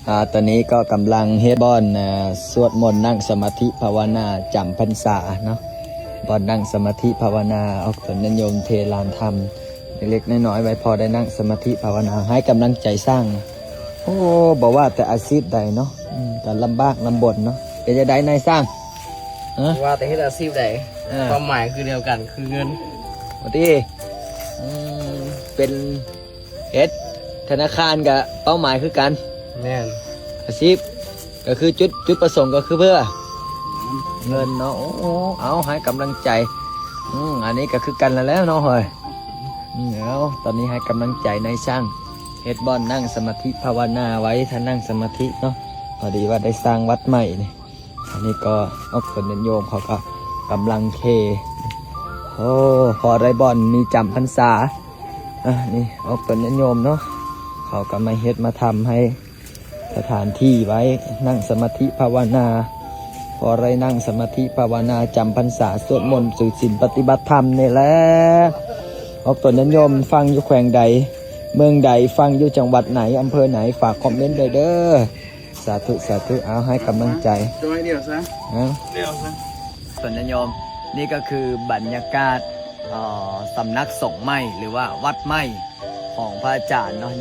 ອາ ຕອນນີ້ກໍກຳລັງເຮັດບ່ອນ ອາ ສວດມົນ ນັ່ງສະມາທິພາວະນາຈຳພັນສາເນາະ, ບ່ອນນັ່ງສະມາທິພາວະນາ ອອກຕົນຍາດໂຍມເຖລານທຳ ເລັກໆນ້ອຍໆ ໄວ້ພໍໄດ້ນັ່ງສະມາທິພາວະນາ ໃຫ້ກຳລັງໃຈຊ່າງ. ໂອ້ ບໍ່ວ່າແຕ່ອາຊີບໃດເນາະ ອືມ ກໍລຳບາກລຳບົນເນາະ. ເປັນຈັ່ງໃດນາຍຊ່າງ? ຮະ? ບໍ່ວ່າແຕ່ເຮັດອາຊີບໃດ ເອີ ເປົ້າໝາຍຄືດຽວກັນ ຄືເງິນ. ໂອ້ຕິ ອືມ ເປັນ ເຮັດທະນາຄານກະເປົ້າໝາຍຄືກັນ. ແມ່ນ. ອາຊີບກະຄືຈຸດ ຈຸດປະສົງກະຄືເພື່ອເງິນເນາະ. ໂອ້ ເອົາ ໃຫ້ກຳລັງໃຈ. ອືມ ອັນນີ້ກະຄືກັນແລ້ວເນາະເຮີ້ຍ. ອືມ ເອົາ ຕອນນີ້ໃຫ້ກຳລັງໃຈນາຍຊ່າງ ເຮັດບ່ອນນັ່ງສະມາທິພາວະນາໄວ້ ຖ້ານັ່ງສະມາທິເນາະ. ພໍດີວ່າໄດ້ສ້າງວັດໃໝ່ນີ້. ອັນນີ້ກໍອອກຕົນຍາດໂຍມເຂົາກໍກຳລັງເຄ. ໂອ້ ພໍໄດ້ບ່ອນມີຈຳພັນສາ. ອາ ນີ້ອອກຕົນຍາດໂຍມເນາະ ເຂົາກໍມາເຮັດມາທຳໃຫ້ສະຖານທີ່ໄວ້ນັ່ງສະມາທິພາວະນາ. ພໍໄດ້ນັ່ງສະມາທິພາວະນາ ຈຳພັນສາ ສວດມົນ ຖືສິນ ປະຕິບັດທຳນີ້ແຫຼະ. ອອກຕົນຍາດໂຍມຟັງຢູ່ແຂວງໃດ ເມືອງໃດ ຟັງຢູ່ຈັງຫວັດໃດ ອຳເພີໃດ ຝາກຄອມເມັນໄດ້ເດີ້. ສາທຸ ສາທຸ ເອົາ ໃຫ້ກຳລັງໃຈ. ຈອຍດຽວຊະ ເອົາ ດຽວຊະ. ສ່ວນຍາດໂຍມ ນີ້ກໍຄືບັນຍາກາດ ເອີ ສຳນັກສົງໃໝ່ ຫຼືວ່າວັດໃໝ່ຂອງພະອາຈານເນາະ.